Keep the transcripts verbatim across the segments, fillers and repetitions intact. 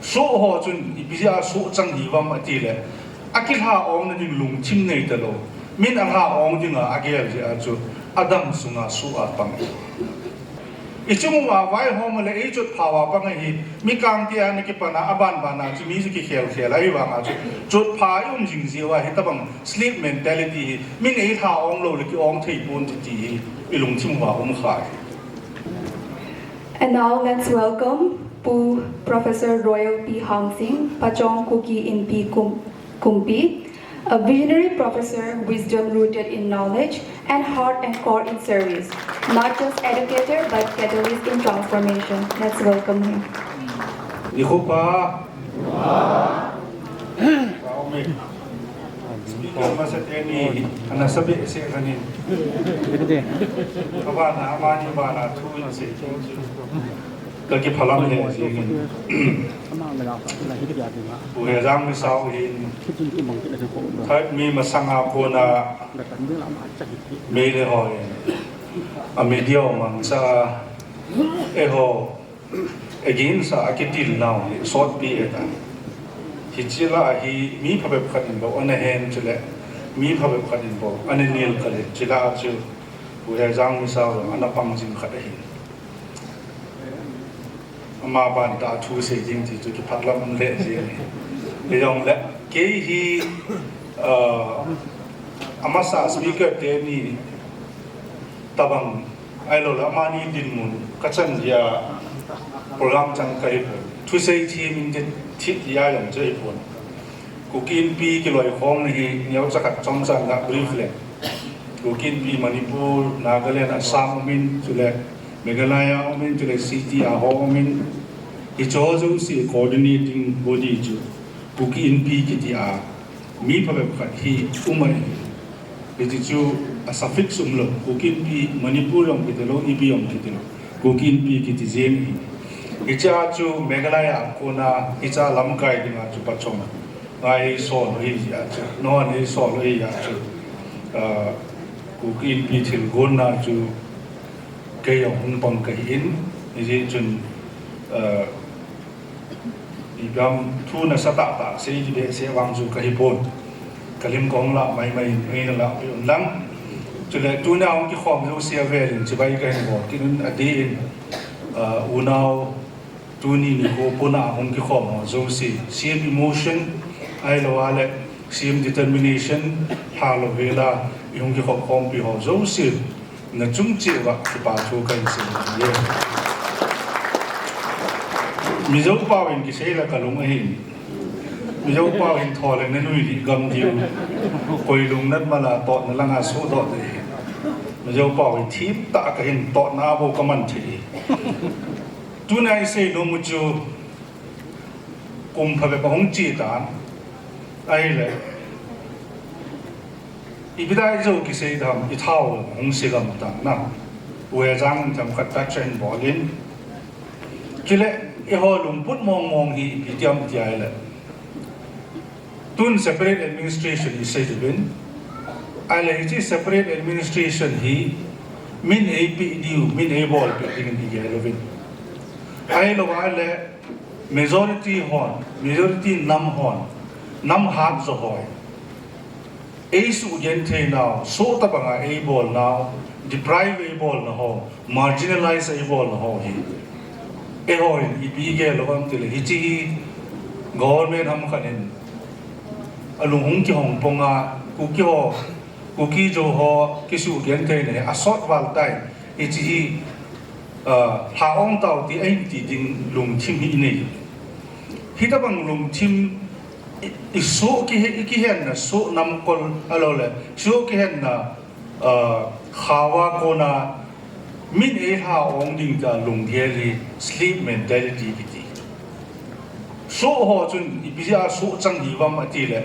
Soh ho chun ipi jeh a soh chang hiuvam ati le, akilha ong na ding lungthim nei talou, min alha ong dinga agel jeh a chu adam sunga soh apang. Ichung uva vaihom le eichotpha uva pang ahi, mi kangte a nakipan a, aban ban a chu mi chu kikhel khel ahi vang a chu, chotpha ium jing jeh uva hitabang sleep mentality hi, min eilha ong lou le ki ong thei pon ti ti hi, ilungthim uva um kha hi. And now let's welcome Pu Professor Royal P Hangsing, Pachong Kuki Inpi Kum-, Kumpi, a visionary professor, wisdom rooted in knowledge, and heart and core in service, not just educator, but catalyst in transformation. Let's welcome him. Nikho pha. Speaker masa teni, ana sabe se kanin. Abana, amani bana, thu in se. Ka kiphalam le jingin. Pu Hejang Misao hin. Third May masanga kona Meitei ho hin. A media mangcha eiho against a kitil nau hi sotpi eta. Hiche la hi mi phabep khat in bol ana hen chule, mi phabep khat in bol ana nil kale chule chu Pu Hejang Misao ana pang jing khat ahi. Ama ban ta thu sei ding ti chu kiphalam le jing. Hijongle kei hi, uh, amasa speaker teni tabang ahilou le amani dinmun kachan dia program chang kahi pon. Thusei thimin ti thi dia jong chu ahi pon. Kuki Inpi kiloikhomna hi neocha khat chomcha ga brief le. Kuki Inpi Manipur, Nagaland, Assam umin, chule Meghalaya umin, chule city a ho umin. Hiche ho jouse coordinating body chu Kuki Inpi kiti a mi phabep khat hi um ahi. Hiti chu a suffix umlou, Kuki Inpi Manipur jong kiti lou, Inpi jong kiti lou, Kuki Inpi kiti jeng ahi. Hiche a chu Meghalaya a kona hiche a lamkai dinga chu Pachong ngai sol lou hi jeh a chu, non hi sol lou hi jeh a chu, ah, Kuki Inpi thilgon na chu kei jong hung pang kahin, hijeh chun, ah, Ipi ham thu nasatah tah sei ding behseh vang chu kahi pon. Kalim kahung lah maimai in, eina lah peh un lang. Chule tuna hung kikhom jouse avel in chibai kahin bol kit un adeh in, ah, unau tuni nikho puna hung kikhom ho jouse, same emotion, ahilou le same determination, lhalou hela, ihung kikhop khompi ho jouse. Nachung cheh uva kipa thu kahin sei e. Mizo pao in kisei le kalung ahin. Mizo pao in tho le nanui lih gam diu. Koi lungnat mala totna langa sudoh ding ahi. Mizo pao in thim tah kahin totna bou kaman thei. Tuna isei nom u chu kum phabep ahung che tan. Ahile. Ipi dia ijou kisei dam, ithao hung se gam tan na. Pu Hejang in themkhat touch ahin bol in. Chule, eiho lungput mong mong hi ipi ham tia ahile. Tun separate administration isei uvin. Ahile hiche separate administration hi min eipeh diu, min eibolpeh dingin igel uvin. Ahilou ahile majority hon, majority nam hon, nam hat jo hon. Eisugenthei nau, soh tabanga eibol nau, deprive eibol nau ho, marginalize eibol nau ho hi. Eiho hin ipi igel uvem tile, hiche hi government ham khat in alung hung kihong ponga, Kuki ho, Kuki Zo ho kisugentheina hi asot val tai. Hiche hi, ah, lha-ong tau ti ahin ti ding lungthim hi inei. Hitabang lungthim i, isoh kihe, ikihenna soh namkol ahilou le, soh kihenna, ah, khaova kona min eilha-ong ding tia lunggel hi sleep mentality kiti. Soh ho chun ipi jeh a soh chang hiuvam ati le,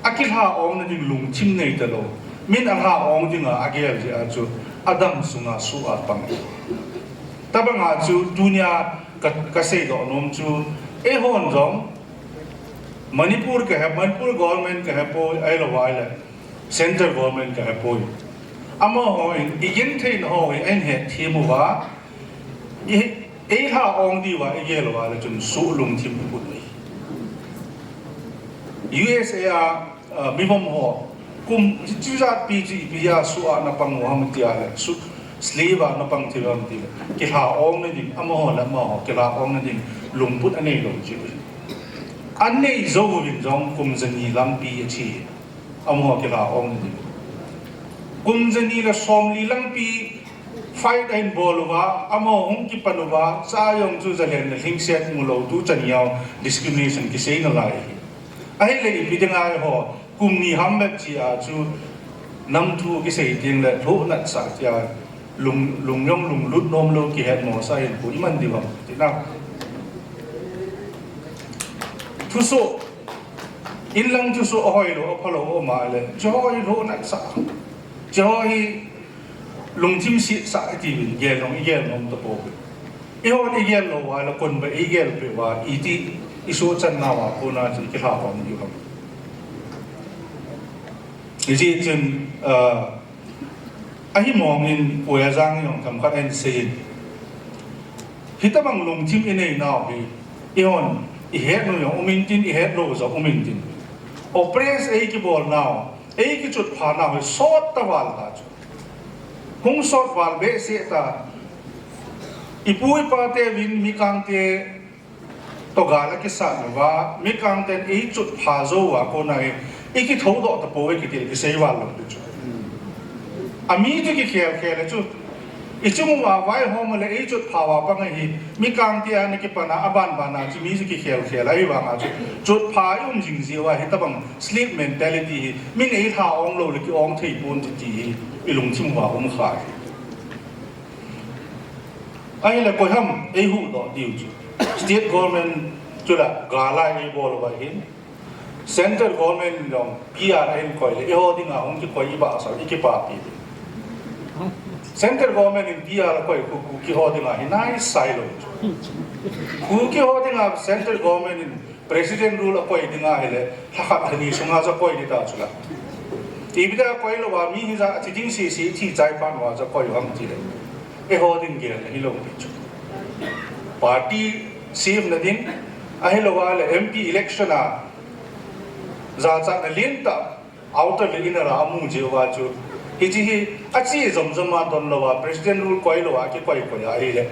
akilha-ong na ding lungthim nei talou, min alha-ong dinga agel jeh a chu adam sunga soh apang. Tabanga chu tunia ka, kaseidoh nom chu, eihon jong Manipur kahe, Manipur government kahe poi, ahilou ahile Central government kahe poi. Amaho in igentheina ho hi ahin hetthem uva, i, eilha-ong diuva igel uva le chun soh lungthim iput uve. U S A a, uh, mivom ho, kum, chujat pi chi pi a su a na pang u ham ti a le, su, slave a na pang thei u ham ti le, kilha ong na ding, amaho le amaho, kilha ong na ding, lungput anei lou chi. Anei jou uvin jong kum jani lampi a chi, amaho kilha ong na ding. Kum jani le somli lampi, fight ahin bol uva, amaho hung kipan uva, cha jong chu jalen le lhingset mu lou tu chan yau discrimination kisei nalai. Ahile ipi dinga eiho, kum ni ham bep chi a chu nam thu kisei ding le lhoh nat sa tia lung, lung jong lunglut nom lou kihet mo sa hin pu iman diu ham ti na. Thusoh, inlang thusoh ahoi lou, apha lou, ama le, chu hoi lhoh nat sa. Chu hoi Lungthim setsah iti uvin, gel nom, igel nom tapou. Eihon igel lou uva, la kon ba igel peh uva, iti, isohchan nauva, kona chu kilha pon diu ham. Hijeh chun, ah, ahi mong in, Pu Ejang in jong themkhat ahin seiyin. Hitobang lungthim inei nau hi, eihon, ihet nau jong umin tin, ihet lou jong umin tin. Oppress eikibol nau, eikichotpha nau hi sot ta val ta chu. Hung sot val behseh ta. Ipu ipa teuvin mikangte toh gal akisat uva, mikangten eichotpha jou uva kona hi, ikithoudoh tapou e kiti le kisei val lou chu. Ami chu kikhel khel e chu. Ichung uva vaihom le eichotpha uva pang ahi, mikangte a ana kipan a, aban ban a chu mi chu kikhel khel ahivanga chu. Chotpha i um jing jeh uva hitobang slave mentality hi, min eilha ong lou le ki-ong thei pon ti ti hi, ilungthim uva um kha hi. Ahile koi ham eihuhdoh diu chu. State government chu la gal a eibol uva hin. Central government in jong P R ahin koi le, eiho dinga hung kikoi ibahsah, ikipapi ding. Central government in P R akoi khu, khu Kuki ho dinga hi naisai lou chu. Kuki ho dinga central government in President rule akoi ding ahile, lha khat lha ni sunga chu akoi ding ta chu la. Ipi dia akoi lou a, mi hijat a chi ding sese, thi chai phat uva chu akoi u ham ti le. Eiho ding gel na hilou pi chu. Party semna ding, ahilou a le M P election a, jachatna lentah, outer le inner a amu jeh uva chu. Hiche hi, ache jom jom a don lou a, President rule koi lou a, kikoi koi a ahile.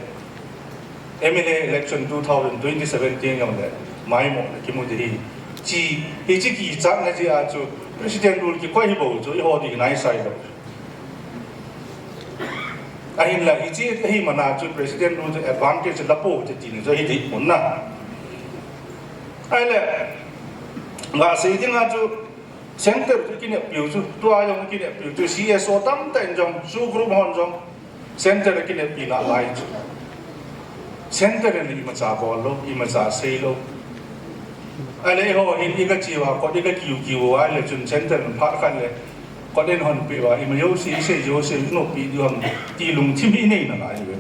M L A election two thousand twenty-seven teng jong le, maimona kimu ding hi. Chi, hiche kichatna jeh a chu, President rule kikoi hi bou chu, eiho ding naisai lou. Ahinla, hiche, ahi mana chu, President rule chu advantage la pou te tina chu, hi dei pon na. Ahile, nga sei dinga chu, Center chu kineppiu chu, tua jong kineppiu chu, C S O tamtah in jong, SoO group hon jong, Center kineppi nalai chu. Center in imacha bol lou, imacha sei lou. Ahile eiho hin iga che uva, kot iga kiu kiu uva, ahile chun Center in phat khat le, kot in hon pe uva, ima jouse, isei jouse, inopi diu ham, ti lungthim hi inei nalai uve.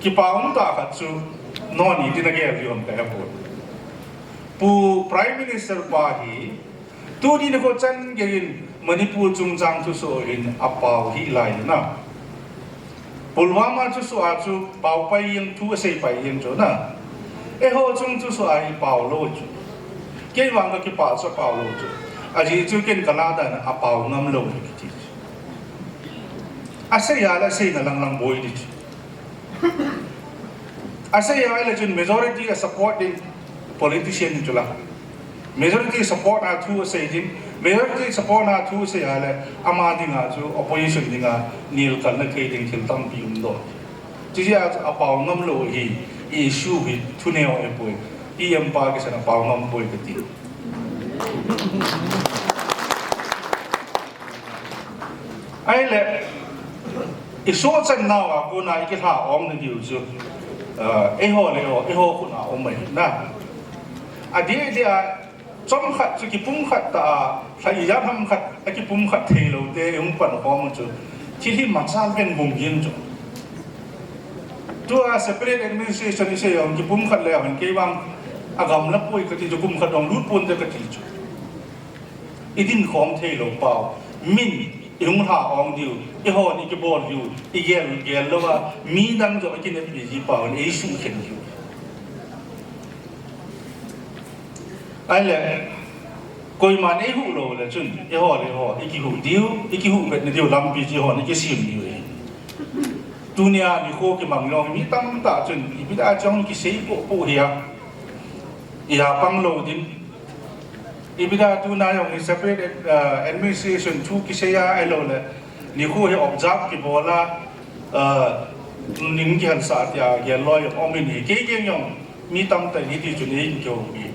Kipa um tah khat chu, nangho iti nagel diu ham kahe poi. Pu Prime Minister pa hi, tuni nikho chan geiyin Manipur chungchang thusoh hin apao hih lai na. Pulwama thusoh a chu pao pai jeng, thu asei pai jeng chu na. Eiho chung thusoh a hi pao lou chu. Kei vang kakipah chu apao lou chu. Ajeh chu ken kala dan a apao ngam lou kiti chu. Asei a le aseina lang lang boi ding chu. Asei a le chun majority a support ding politician chu la. Majority support a thu asei ding, majority support a thu asei a le ama dinga chu opposition dinga nilkalna thei ding thil tampi um doh. Chuti a chu apao ngam lou hi issue hi thuneo ahipoi. P M pa kisan apao ngam poi kati. Ahile, isohchan nauva kona ikilha ong na diu chu, eh, eiho le eiho, eiho khut a um ahi na. Adeh deh a, chomkhat chu kipumkhat ta a, lha ijat ham khat, akipumkhat thei lou te, ihung pankhom u chu, thil hi machal ven bung jeng chu. Tua separate administration isei jong, kipumkhat le jong, kei vang, agamla poi kati chu, kum khat jong lut ponte kati chu. Idin khom thei lou pau. Min, ihung lha ong diu, ihon ikibol diu, igel, gel louva, midang joh ikineppi ji pau, eisukhen diu. Ahile, koiman eihuh lou le chun, eiho le eiho, ikihuh diu, ikihuh vetna diu lampi chu eihon ikisem diu ahi. Tunia nikho kimang jong mi tamtah chun, ipi dia chun kisei popo hia, iha pang lou ding. Ipi dia tuna jong hi separate, uh, administration thu kisei a, ahilou le, nikho hi observe kibol a, uh, ning kihansah tia gel loi jong um in ahi. Kei keng jong mi tamtah in hiti chun eihin kihoupi.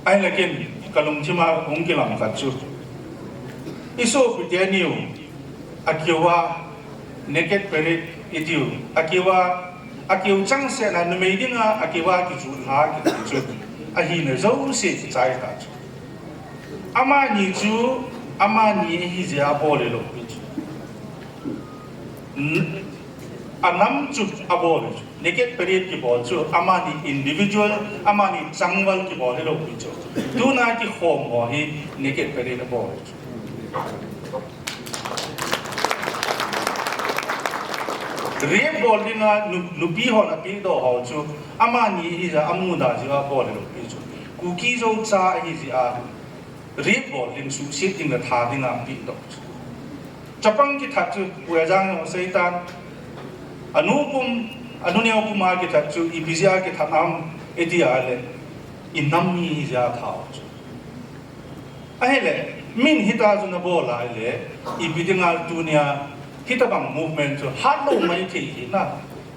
Ahile ken kalungthim a hung kilang khat chu, isopi teni u, akeu a naked parade itiu, akeu a, akeu changseh a numei dinga akeu a kichu lha kiti chu, ahina jouse kichai ta chu. Amani chu, amani ahi jeh a abol hilou pi chu. N-, anam chu abol chu. Naked parade kibol chu, amani individual, amani changval kibol hilou pi chu. Tuna kikhom ho hi naked parade abol chu. Rape bol dinga nu-, nupi hon apehdoh ho chu, amani ahi jeh a amuna jeh a abol hilou pi chu. Kuki Zo cha ahi jeh a rape bol ding, suhset ding le tha dinga apehdoh chu. Chapang kithat chu, Pu Ejang in asei tan. Anu pum, anu neo pum a kithat chu, ipi jeh a kithat ham, iti a le, inam mi ahi jeh a tha u chu. Ahile, min hita chu nabol a ahile, ipi dinga tunia, hitabang movement chu, hat lou maithei hi na.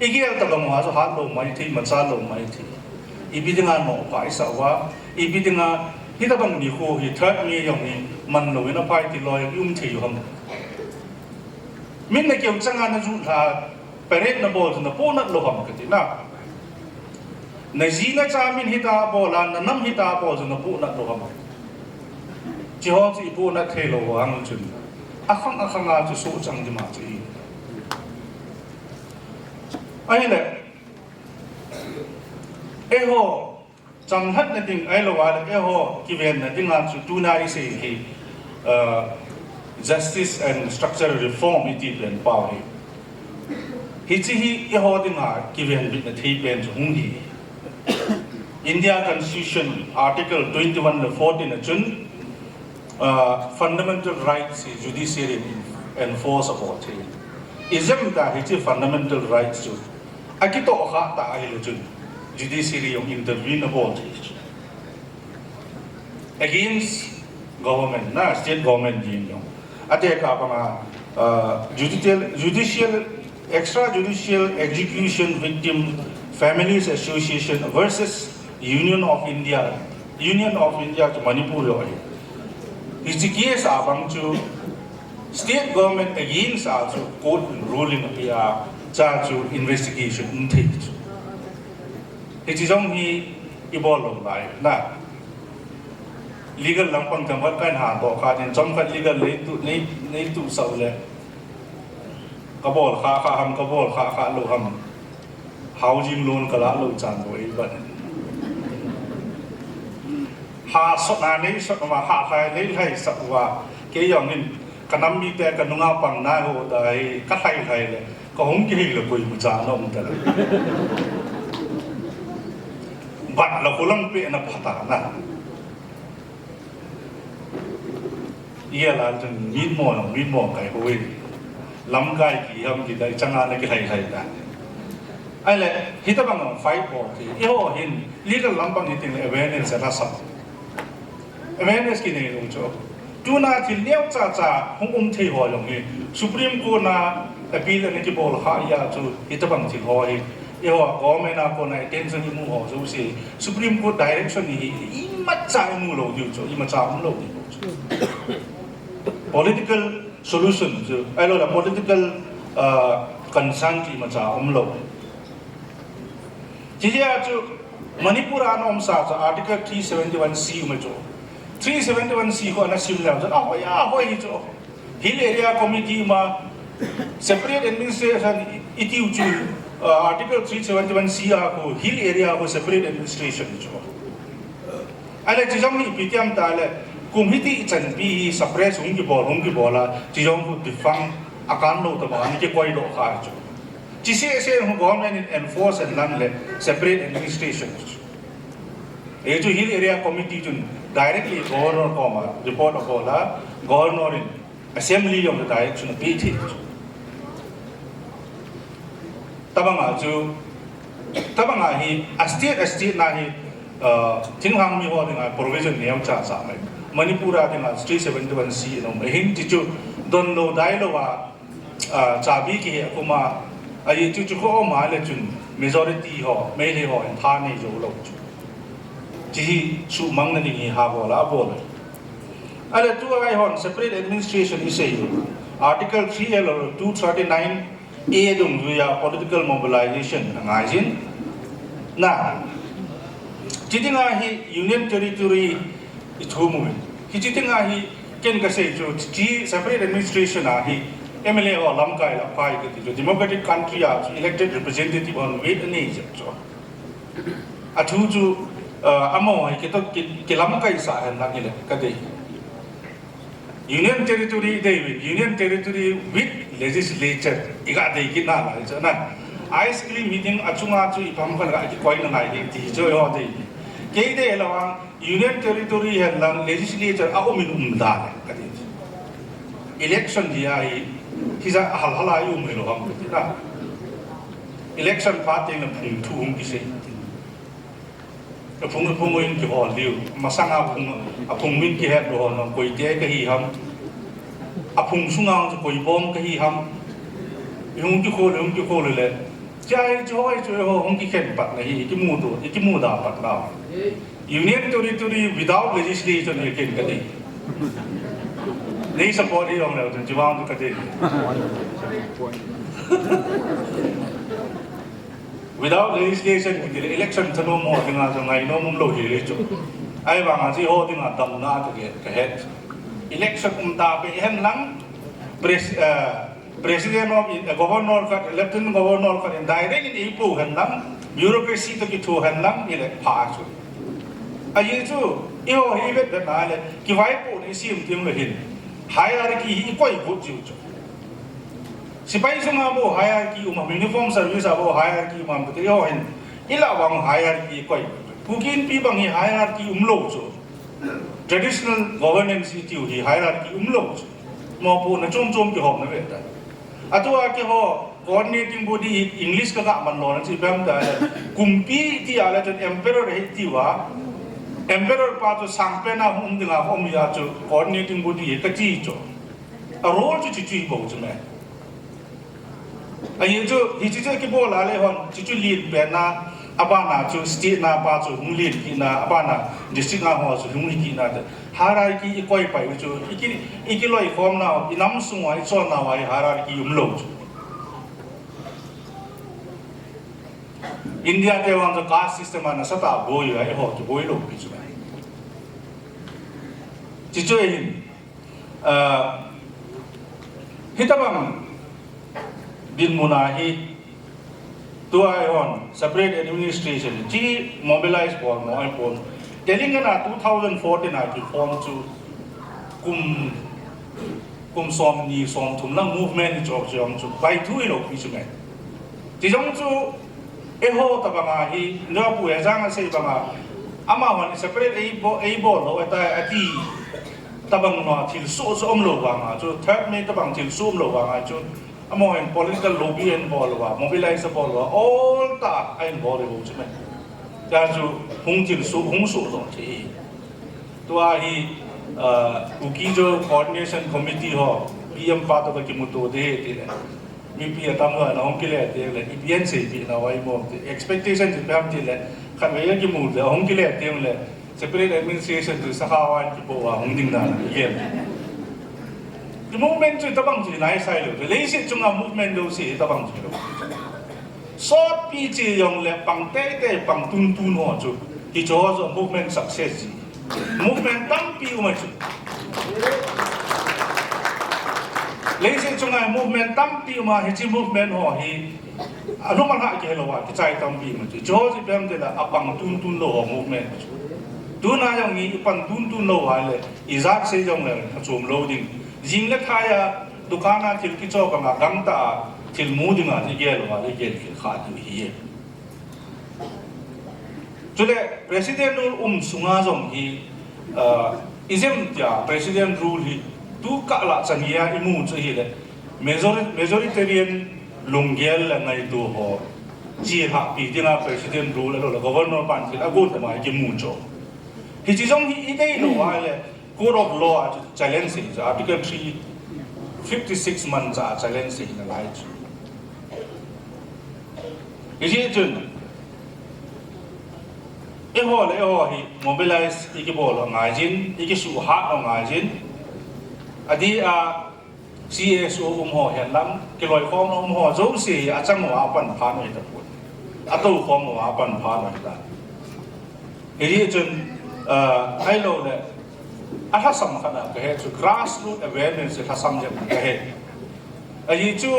Igel tabang uva chu hat lou maithei, imacha lou maithei. Ipi dinga nopa isah uva, ipi dinga hitabang nikho hi third May jong hi man lou in aphai ti loi um thei u ham. Min nakeu changa najuh lha, parade nabol chu napohnat lou ham kati na. Naji nacha min hita bol a, nanam hita bol chu napohnat lou ham. Hiche ho chu ipohnat thei lou vang chun, akhang akhang a chu sohchang ding ma chu ahi. Ahile, eiho, chamlhatna ding ahilou le, eiho, kivenna dinga chu tuna isei hi, uh, Justice and Structural Reform iti pen pao hi. Hiche hi eiho dinga kivenbitna thei pen chu hung hi. India Constitution Article twenty-one le fourteen a chun, uh, fundamental rights hi judiciary in enforce abol thei. Ijemtia hiche fundamental rights chu akitoh khah ta ahile chun, judiciary jong intervene abol thei chu. Against government na, state government ding jong. Atekah banga, uh, judicial, judicial, Extrajudicial Execution Victim Families Association versus Union of India, Union of India chu Manipur jong ahi. Hiche case a bang chu state government against a chu court in ruling apeh a, chua chu investigation um thei chu. Hiche jong hi ibol lou lai na. Legal lampang themkhat kahin hatoh kha ding, chomkhat legal nei tu, nei, nei tu sau le. Kabol kha kha ham, kabol kha kha lou ham. Housing loan kalah lou chan bou eiban. Hahsotna nei sot uva, hahlhai nei lhai sah uva. Kei jong hin, kanam mite kanunga pang nai ho dai, kalhai lhai le. Kahung kihei le koima cha na um tale. Bat la kolang pe na phata na. Iya la chun mitmo jong mitmo kai hoi. Lamkai ki ham ki dai changa na kilhai lhai ta. Ahile, hitabang fight bol thei. Eiho hin, legal lampang hi teng le awareness a lhasam. Awareness kinei lou chu. Tuna thil neocha cha hung um thei ho jong hi Supreme Court na appeal ana kibol kha a chu hitabang thil ho hi. Eiho government a kona attention imu ho jouse Supreme Court direction hi imacha imu lou diu chu, imacha um lou diu chu. Political solution chu, ahilou le political, uh, concern chu imacha um lou. Hiche jeh a chu Manipur a ana umsa chu Article three seventy-one C um chu. Three seventy-one C khu ana sim leu chun ahoi ahoi hi chu. Hill Area Committee ma separate administration itiu chu, uh, Article three seventy-one C a khu Hill Area khu separate administration chu. Ahile, hiche jong hi ipi ti ham tale, kum hiti ichanpi hi suppress hung kibol, hung kibol a, hiche jong khu defunct akan lou tobang a ana kikoi doh kha chu. Hiche seh seh khu government in enforce ahin lang le separate administration chu. Hichu Hill Area Committee chun directly Governor koma report abol a, Governor in Assembly jong direction apeh thei chu. Tabanga chu, tabanga hi a state, a state na hi, uh, thinglhang mi ho dinga provision neocha cha mai. Manipur a dinga three seventy-one C in um ahin, tichu donlou dailou a, ah, chabi kihe a kuma, ahi chu chu kho ma le chun majority ho, Meitei ho in tha nei jou lou chu. Chi hi suhmang na ding hi ha bol a bol. Ale tua eihon separate administration i sei u. Article three L or two thirty-nine A dungjuia political mobilization angai jin. Na, chi dinga hi Union Territory i thum uvin. Hichi dinga hi ken ka sei chu, chi separate administration a hi M L A ho lamkai la pai ka ti chu, democratic country a chu elected representative hon weight anei jep chu. A thu chu, uh, amaho hi kitok ki, kilamkai sah hen lang hile ka dei. Union Territory dei uvin, Union Territory with legislature i ga dei kit nalai chu na. Ice cream hi ding a chunga chu i pam khan ga kikoi nangai ding ti chu eiho dei. Kei dei lou vang, Union Territory hen lang legislature a um in um da le ka ti. Election dia hi, hija hal hal a i um hilou ham ka ti na. Election phat teng le phung thu hung kisei. Aphung, aphung in kihol diu. Masanga aphung, aphung min kihet lou ho nang koi te ka hi ham. Aphung sunga chu koi bom ka hi ham. I hung kikhol, hung kikhol le. Chai chu hoi chu ho hung kikhen pat na hi, kimu tu, kimu da pat na. Union Territory without legislation hi ken ka ti. Nei support hi jong leu chun chi vang ka ti. Without legislation kiti le election thanom ho dinga chu ngainom umlou hi le chu. Ahivanga chi ho dinga damna ka ke, ka het. Election um ta pe hen lang pres-, eh, President of, eh, Governor khat, Lieutenant Governor khat in direct in eipo hen lang, bureaucracy toh kitho hen lang, ile pha chu. Ahi chu, eiho hi vet vet na le, kivaipoh na i sim teng le hin, hierarchy hi i koi got jiu chu. Sepai sunga bou hierarchy um am, uniform service a bou hierarchy um am, kati ho hin, i lah vang hierarchy koi. Kuki Inpi bang hi hierarchy umlou chu. Traditional governance i tiu hi hierarchy umlou chu. Mopohna chom chom kihomna ve ta. Atua keiho coordinating body hi English ka ga man lona chu ipi ham tia le, kumpi ti a le chun emperor hi tiu a. Emperor pa chu sangpen a hung um dinga um hi a chu coordinating body hi ka ti chu. A role chu chu chu bou chu me. Ahi chu, hichi chu kibol a le hon, chu chu lien pen na, abana chu state na pa chu hung lien kit na, abana district na ho chu hung lien kit na te. Hierarchy i koi pai u chu, i ki, i kiloikhom na, i nam sunga, i chonna uva hierarchy umlou chu. India te vang chu caste system a nasatah boi u, eiho chu boilou pi chu. Chi chu hin, Ah, hitabang dinmun a hi, tua eihon separate administration chi mobilize bol mo eipon. Telangana two thousand fourteen a kiform chu kum, kum somni somthum lang movement i chop chom chu pai thu ilou pi chu me. Chi jong chu eiho tabanga hi, Naopu Hejang asei banga, amahon separate eibol, eibol lou ahitai ati tabang na thilsoh chu umlou vanga chu, Third May tabang thilsoh umlou vanga chu, amahon political lobby ahin bol uva, mobilize abol uva, oltah a ahin bol u chu me. Tia chu hung thilsoh, hung soh jong thei. Tua hi, ah, Kuki-Zo Coordination Committee ho, P M pa toh ka kimuto ding ahi tile. Mipi atamjo in ahung kile teng le, ipi ahin seipeh nau ahi mo ti. Expectation chu ipi ham tile, khatvei a kimu le, ahung kile teng le, separate administration chu sakhaova in kipo a hung ding dan, igel. Ti movement chu tabang chu nai sai lou. Leiset chunga movement jouse tabang chu lou. Sotpi che jong le pang teitei pang tuntun ho chu. Hiche ho chu movement success ji. Movement tampi um ahi chu. Leiset chunga movement tampi um a, hiche movement ho hi alum alhah kei lou a, kichai tampi um ahi chu. Hiche ho chu ipi ham tile apang tuntun lou ho movement chu. Tuna jong i pang tuntun lou a le, ijat sei jong le, achom lou ding. Jing le thai a, dukan a thil kicho banga gangtah a, thil mu dinga, igel uva, igel kit kha diu ahi. Chule President rule um sunga jong hi, uh, ijemtia President rule hi tukah lah chan geiya imu chu ahile majori-, majoritarian lunggel le ngaito ho chilhahpi dinga President rule ahilou le Governor pan thil agot ma ikimu chu. Hiche jong hi idei lou ahile Court of Law a chu challenge hi chu Article three fifty-six man cha challenge hi nalai chu. Hijeh chun, eiho le eiho hi mobilize ikibol u angaijin, ikisuhhat u angaijin. Adeh a C S O um ho henlang, kiloikhomna um ho jouse hi achang uva apanphat u hitapon. Atoukhom uva apanphat u hita. Hijeh chun, ah, ahilou le, alhasam khat a kahe chu grassroot awareness hi lhasam jep kahe. Ajeh chu,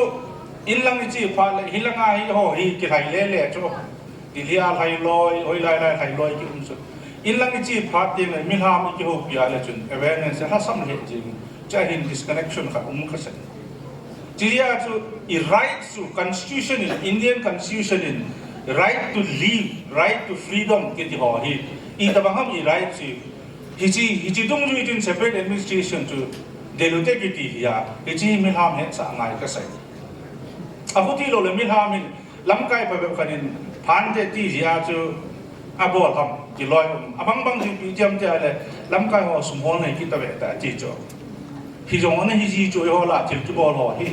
inlang iche phat le, hilanga hiho hi kilhai lele chu. Delhi a lhai loi, hoilai lai lhai loi kium chu. Inlang iche phat teng le, milham ikihoupi a le chun, awareness hi lhasam lheh jeng. Chua hin disconnection khat um kasei. Chujeh a chu, i right chu constitution in, Indian constitution in, right to live, right to freedom kiti ho hi, itobang ham i right chu, hiche, hiche dungjui chun separate administration chu delute kiti hi a, hiche hi milham hetsah ngai kasei. Achuti lou le milham in, lamkai phabep khat in phante ti jeh a chu abol ham, kiloi um. Abang bang chu ipi ti ham tia le, lamkai ho sum hol nei kit tave ta ti chu. Hijong ana hiji chu eiho lah a thil kibol ho hi.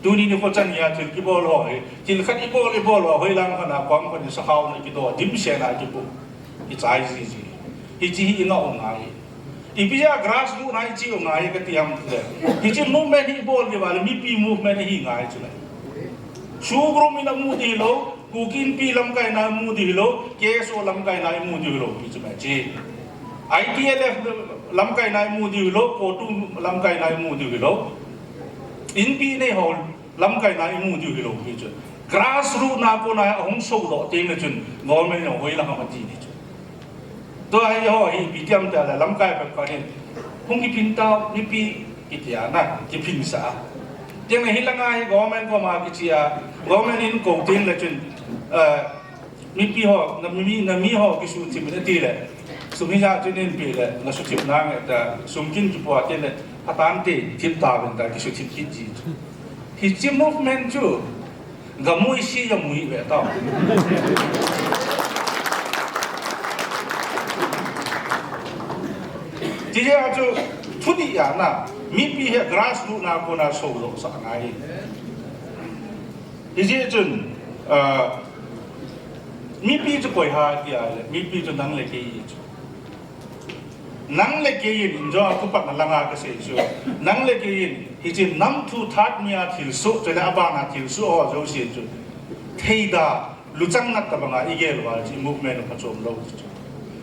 Tuni nikho chan geiya thil kibol ho hi. Thil khat ibol, ibol ho, hoilang khat a, kom khat in sakhao na kido, dimset na kipu. Ichai jiji. Hiche hi ingah u ngai. Ipi jeh a grassroot na iche u ngai kati ham le. Hiche movement hi ibol diu va le, mipi movement hi ngai chu le. SoO group in amu ding hilou, Kuki Inpi lamkaina imu ding hilou, K S O lamkaina imu ding hilou, pi chu ma chi. I T L F lamkaina imu ding hilou, CoTU lamkaina imu ding hilou. Inpi nei ho lamkaina imu diu hilou pi chu. Grassroot na kona ahung sodoh teng le chun government in hoilang ham ati ni chu. Tua hi ho hi ipi ti ham tia le lamkai phabep khat hin hung kiphin tao, mipi kiti a na, kiphinsah a. Teng le hilanga hi government koma kiche a, government in kou teng le chun, eh, Mipi ho, na mi, na mi ho kisuthip in ati le. Sum hijat chun in pe le, na suthip nange ta, sum kin kipo a ti le, atan te, thip tauvin ta, kisuthip kit ji. Hiche movement chu, gamui si gamui ve ta. Tijeh a chu, thudih a na, mipi hi grassroot na kona sodoh sah ngai. Hijeh chun, ah, mipi chu koi ham tia le, mipi chu nang le kei chu. Nang le kei in, injo a kupat na langa kasei chu. Nang le kei in, hiche nam thu that mi a thilsoh, chule abana thilsoh ho jouse chu. Theida, luchang nat tabanga igel uva chu movement u phachom lou chu.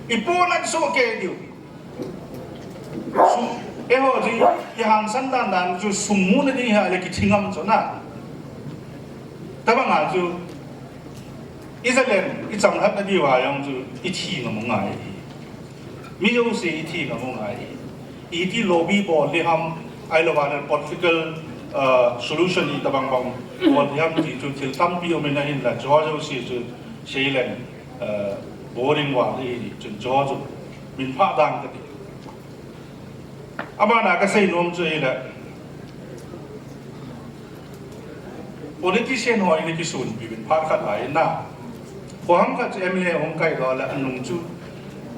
Ipo nat soh kei diu. Sum, eiho chu, ihangsan dan dan chu sum muna ding hi le kithi ngam chu na. Tabanga chu, Israel, ichamlhat na diu a jong chu, ithi ngam u ngai. Mi jouse ithi ngam u ngai. Iti lobby bol ding ham, ahilou le political, uh, solution itabang bang bol ding ham ti chu thil tampi um in ahinla, chu jouse chu, sei leng. Eh, boring val hi chun chu chu min pha dang kati. Abana kasei nom chu hile, politician ho in kisunpi uvin phat khat lai na. Koi ham khat chu M L A hung kai lou le anung chu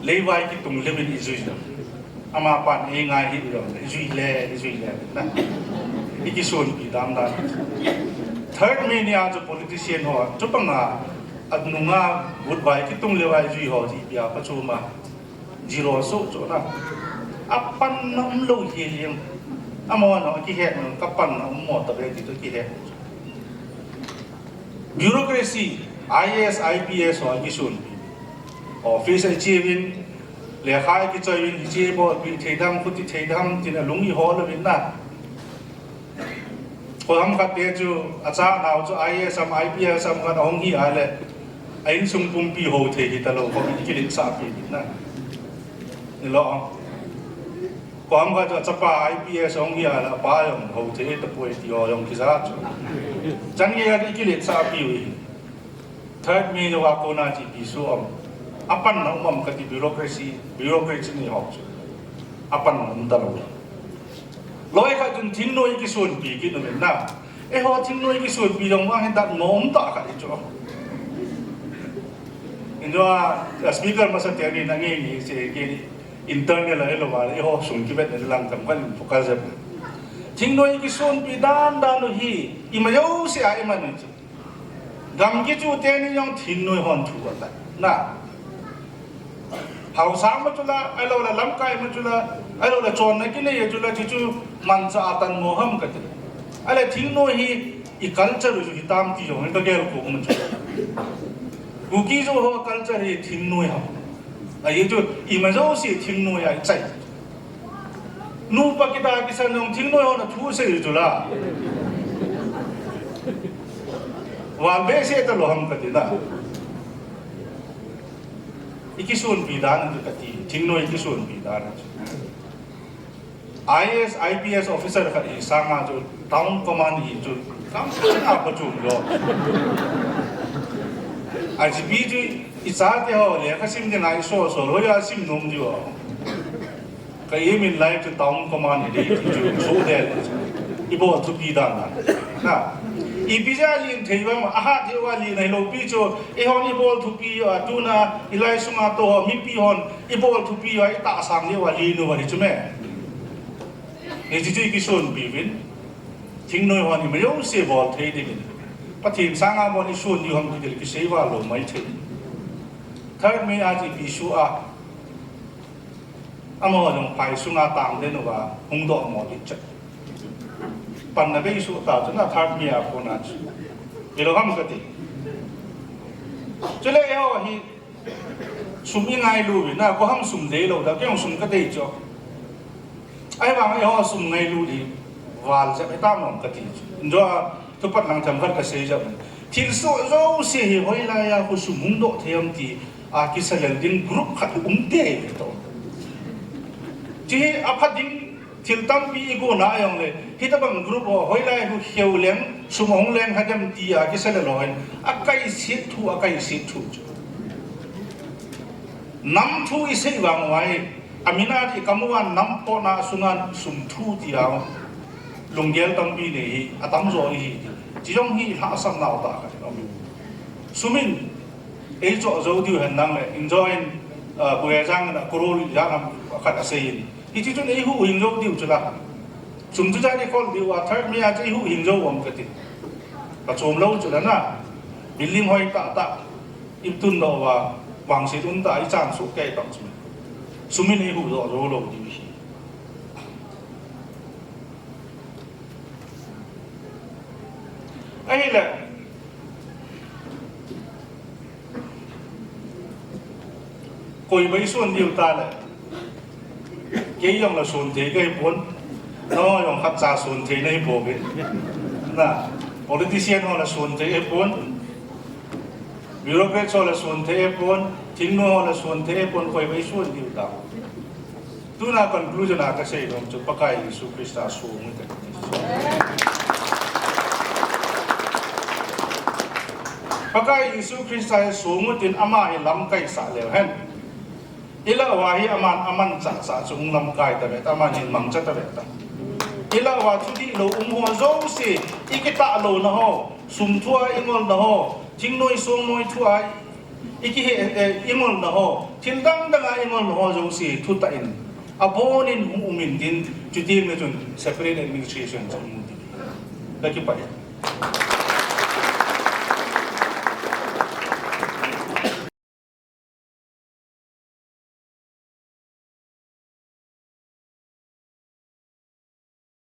leivai kitung levin ijui. Amapan eingai hih u jongle, ijui le, ijui le, na. Ikisunpi dan dan. Third May nia chu politician ho, chupanga, anunga, vote vai kitung le vai jui ho, ji pia pa chu ma. Zero so chu na. Apanna umlou hi jeng. Amahon akihet, kapanna um mo tave ti chu kihet. Bureaucracy, I A S, I P S ho kisunpi. Office a iche uvin, lekha ikichoi uvin, hiche bolpi thei dem, khuti thei dem, tin alung ihol uvin na. Koi ham khat te chu, achanau chu I A S ham, I P S ham khat ahung hi a le, a insung pumpi hou thei hitalou, koi kiletsahpi uvin na. Nilou. Koi ham khat chu achapa I P S ahung hi a le, apa jong hou thei tapoi ti ho jong kija chu. Chan geiya kiletsahpi uvin. Third May lou a kona chu ipi soh am. Apanna um am kati, bureaucracy, bureaucracy ni ho chu. Apanna um talou. Loi khat chun thingnoi kisonpi kit nom in na. Eiho thingnoi kisonpi jong vang hin datmo um tah khat hi chu. Injo a, a speaker masa te ni na nge ni se ke internal a eiho va, eiho sung kivet ni lang tam kan focus jep. Thingnoi kisonpi dan dan u hi, ima jouse a iman u chu. Gam kichu teni jong thingnoi hon thu ata. Na. Haosa ma chu la, ahilou le lamkai ma chu la, ahilou le chonna kinei chu la, chuchu manchah a tanmo ham kati. Ahile thingnoi hi i culture u chu hitam ti jong hi ka gel ko ma chu. Kuki Zo ho culture hi thingnoi ham. Ahi chu ima jouse thingnoi a i chai. Nupa kida kisan jong thingnoi hon a thu sei chu la. Val behseh talou ham kati na. I kisonpi dan u kati, thingnoi kisonpi dan u. I A S, I P S officer khat hi sanga chu town command hi chu kam sanga pa chu lo. I G P chu i chate ho lekha sim ding a i so so lo ya sim nom diu. Ka aim in life chu town command hi dei ti chu so de. I bol thupi dan na. Na. Ipi jeh a len thei uvam, ahat jeh uva len hilou pi chu, eihon i bol thupi a, tuna i lai sunga tou ho, mipi hon i bol thupi a, i tahsan jeh uva len uva hi chu me. Hiche chu i kisonpi uvin. Thingnoi hon ima jouse bol thei dingin. Pathen sanga bol i son diu ham ti kisei val lou mai thei. Third May a chu ipi soh a. Amaho jong phai sunga tang den uva hung doh mo ding chu. Panna bei soh ta chu na third May a kona chu. Hilou ham kati. Chule eiho hi sum i ngailu uvin na, koi ham sum deilou da, kei jong sum ka dei chu. Ahivang eiho sum ngailu hi val jep hitam nom kati chu. Injo a Thupat lang themkhat kasei jep. Thilsoh jouse hi hoilai a khu sum hung doh thei ham ti a kisalel ding group khat um tei ve to. Hiche hi apha ding thil tampi i gona a jongle, hitobang group ho hoilai khu kheu leng, sum hung leng ha dem ti a kisalel ho hin, akaiset thu, akaiset thu chu. Nam thu i sei vang uva hi, amin a ti kamu a nam pona sunga sum thu ti a, lunggel tampi nei hi, atamjo i hi ti. Hiche jong hi lhahsam nau tah khat aum. Sum in, ei choh jou diu hen lang le, injo in, ah, Pu Ejang in a crore ijat ham khat asei in. Hiche chun ei huhhing jou diu chu la. Sum chu jat i khol diu a, third May a chu ei huhhing jou uvam kati. Ka chom lou chu la na. Building hoi tah tah. I tun doh uva, vangset um tah, i chan soh kei tah chu. Sum in i huhdoh jou lou diu hi. Ahile, koi ba i son diu ta le. Kei jong la son thei ka hi pon. Nangho jong khatcha son thei na hi bou ve. Na, politician ho la son thei hi pon. Bureaucrat ho la son thei hi pon. Thingnoi ho la son thei hi pon, koi ba i son diu ta. Tuna conclusion a kasei nom chu Pakai Jesu Christa song u te. Pakai Jesu Christa hi song u tin ama hi lamkai sah leu hen. I lah uva hi aman, aman chah chah chu hung lamkai ta ve ta, aman hin mangcha ta ve ta. I lah uva thudih lou um ho jouse, i kitah louna ho, sum thua i ngolna ho, thingnoi songnoi thua i kihe, eh, i ngolna ho, thil dang dang a i ngolna ho jouse, thutah in, abonin hung um in tin, chuti le chun separate administration chu hung um tin. Ka kipah e.